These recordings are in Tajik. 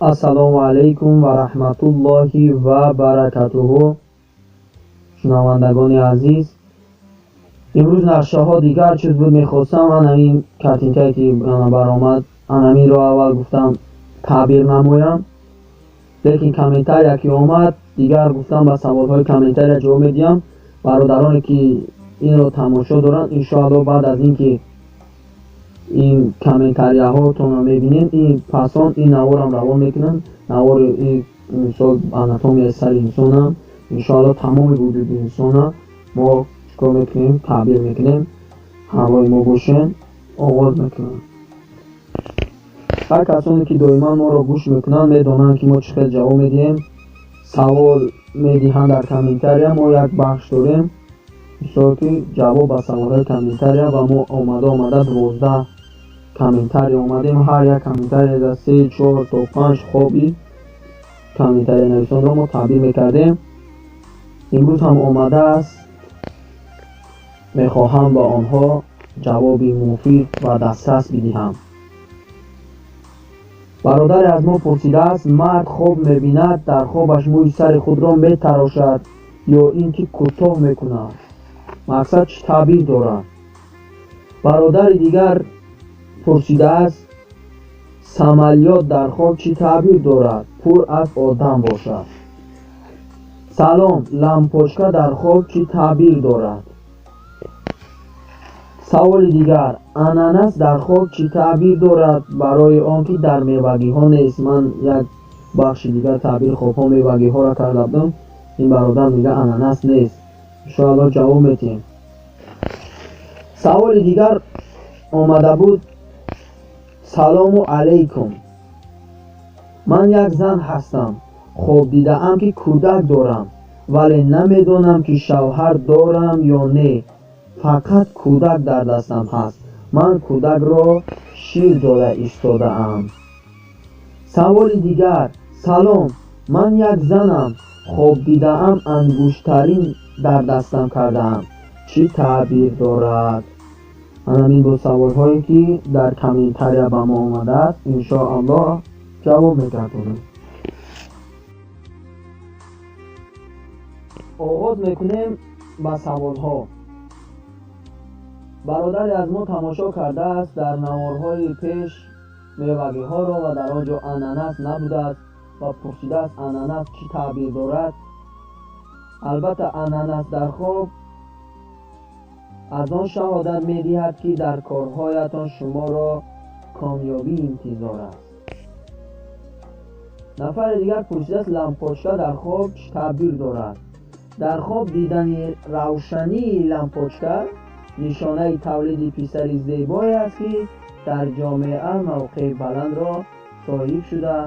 Ассалому алайкум ва раҳматуллоҳи ва баракатуҳу. Шунавандагони азиз, имрӯз нақшаҳо дигар чиз буд. Мехостам ҳамин картинкае ки баромад, ҳаминро аввал гуфтам таъбир намоям, лекин комментария ки омад, дигар гуфтам ба саволҳои комментария ҷавоб медиҳам. Бародароне ки инро тамошо доранд, иншоалло баъд аз ин ки ин комментарияҳотонро мебинем, ин пасон ин наворам равон мекунам. Навори ин мисол анатомияи сари инсонам, иншоалло тамоми вуҷуди инсона мо чикор мекунем, таъбир мекунем. Ҳамроҳи мо бошен. Оғоз мекунам. Ҳар касоне ки доиман моро гӯш мекунанд, медонанд ки мо чӣ хел ҷавоб медиҳем. Савол медиҳанд дар комментария, мо як бахш дорем, мисол ки ҷавоб ба саволҳои комментария, ва мо омада омада 12 комментария омадем. Ҳар як комментария за се, чор то панҷ хоби комментария нависонро мо таъбир мекардем. Имрӯз ҳам омадааст, мехоҳам ба онҳо ҷавоби муфид ва дастрас бидиҳам. Бародаре аз мо пурсидааст: мард хоб мебинад, дар хобаш мӯи сари худро метарошад ё ин ки кӯтоҳ мекунад, мақсад чӣ таъбир дорад? Бародари дигар пурсидааст: самолёт дар хоб чӣ таъбир дорад, пур аз одам бошад? Салом, лампочка дар хоб чӣ таъбир дорад? Саволи дигар: ананас дар хоб чӣ таъбир дорад, барои он ки дар мевагиҳо нест? Ман як бахши дигар таъбири хобҳо мевагиҳоро карда будам, ин бародар мегӯяд ананас нест. Иншоалло ҷавоб медиҳем. Саволи дигар омада буд: салому алайкум, ман як зан ҳастам, хоб дидаам ки кӯдак дорам, вале намедонам ки шавҳар дорам ё не, фақат кӯдак дар дастам ҳаст, ман кӯдакро шир дода истодаам. Саволи дигар: салом, ман як занам, хоб дидаам ангуштарин дар дастам кардаам, чӣ таъбир дорад? Ҳамин бо саволҳое ки дар комментария ба мо омадааст, иншоаллоҳ ҷавоб мегардонем. Оғоз мекунем ба саволҳо. Бародаре аз мо тамошо кардааст дар наворҳои пеш мевагиҳоро ва дар он ҷо ананас набудааст ва пурсидааст ананас чӣ таъбир дорад. Албатта ананас дар хоб аз он шаҳодат медиҳад ки дар корҳоятон шуморо комёбӣ интизор аст. Нафари дигар пурсидааст лампочка дар хоб чӣ таъбир дорад? Дар хоб дидани равшании лампочка нишонаи тавлиди писари зебое аст ки дар ҷомеа мавқеи баландро соҳиб шуда,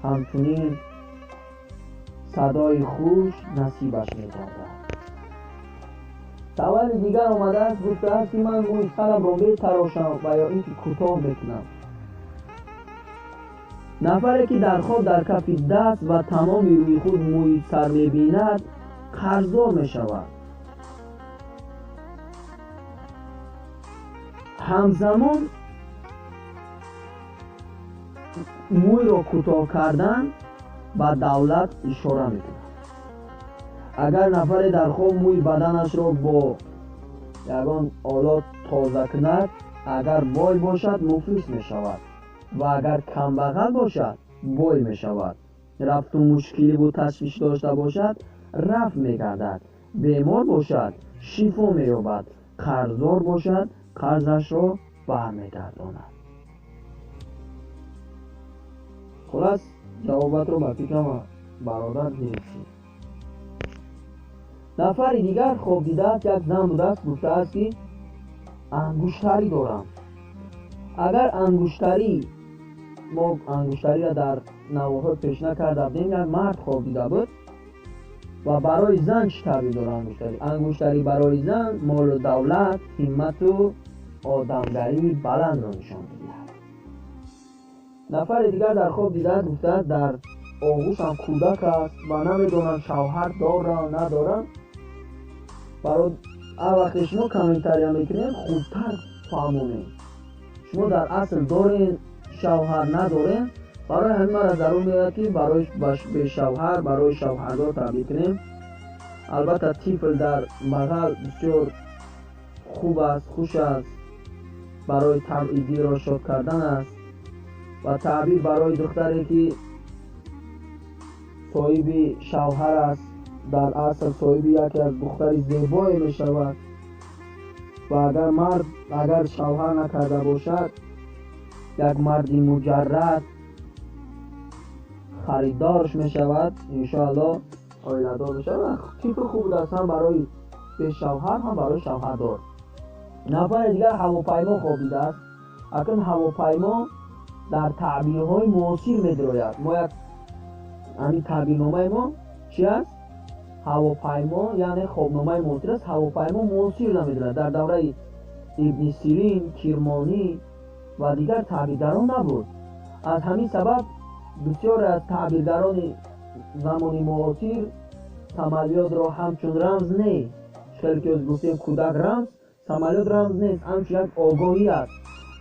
ҳамчунин садои хуш насибаш мегардад. Саволи дигар омадааст, гуфтааст ки ман мӯи сарамро метарошам ва ё ин ки кӯтоҳ мекунам. Нафаре ки дар хоб дар кафи даст ва тамоми рӯи худ мӯи сар мебинад, қарздор мешавад. Ҳамзамон мӯйро кӯтоҳ кардан ба давлат ишора мекунад. Агар нафаре дар хоб мӯи баданашро бо ягон олот тоза кунад, агар бой бошад муфлис мешавад ва агар камбағал бошад бой мешавад. Рафту мушкиливу ташвиш дошта бошад рафт мегардад, бемор бошад шифо меёбад, қарздор бошад қарзашро бармегардонад. Хулас, ҷавобатро ба фикрам бародар гирифтӣ. Нафари дигар хоб дидааст, як зан будааст, гуфтааст ки ангуштарӣ дорам. Агар ангуштарӣ, мо ангуштариро дар наворҳои пешина карда будем, як мард хоб дида буд ва барои зан чӣ таъбир дорад ангуштарӣ? Ангуштарӣ барои зан молу давлат, ҳиммату одамгарии баландро нишон медиҳад. Нафари дигар дар хоб дидааст, гуфтааст дар оғӯшам кӯдак аст ва намедонам шавҳар дорам надорам. Барои вақте шумо комментария мекунед, хубтар фаҳмонед. Шумо дар асл дорен шавҳар надорен, Барои ҳамин мара зарур меояд, ки барои бешавҳар, барои шавҳардор таъбир кунем. Албатта, тифл дар бағал бисёр хуб аст, хуш аст, барои табъи дилро шод кардан аст. Ва таъбир барои духтаре, ки соҳиби шавҳар аст, дар асл соҳиби яке аз духтари зебое мешавад. Ва агар мард, агар шавҳар накарда бошад, як марди муҷаррад харидорш мешавад, иншоалло оиладор мешавад. Тифл хуб будааст ҳам барои бешавҳар, ҳам барои шавҳардор. Нафари дигар ҳавопаймо хоб дидааст. Акнун ҳавопаймо дар таъбирҳои муосир медирояд. Мо як ҳамин таъбирномаи мо чи аст? Ҳавопаймо, яъне хобномаи муосир аст. Ҳавопаймо муосир намедорад. Дар давраи Ибни Сирин, Кирмонӣ ва дигар таъбиргарон набуд. Аз ҳамин сабаб бисёре аз таъбиргарони замони муосир самолётро ҳамчун рамз не, хеле ки гуфтем, кӯдак рамз, самолёт рамз нест, ҳамчун як огоҳӣ аст.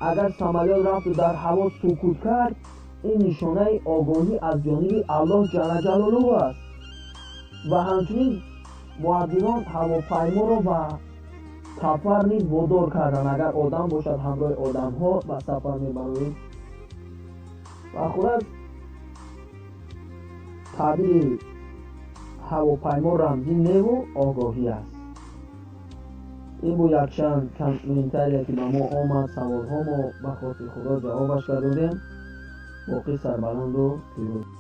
Агар самолёт рафту дар ҳаво сукут кард, ин нишонаи огоҳӣ аз ҷониби Аллоҳ ҷалла ҷалолуҳу аст. Ва ҳамчунин муаббирон ҳавопайморо ба сафар низ водор карданд. Агар одам бошад, ҳамроҳи одамҳо ба сафар мебароед. Ва хулас, таъбири ҳавопаймо рамзӣ неву огоҳӣ аст. Ин буд якчанд комментария, ки ба мо омад, саволҳо. Мо ба хотири Худо ҷавобаш кардодем. Боқӣ сарбаланду пирӯз.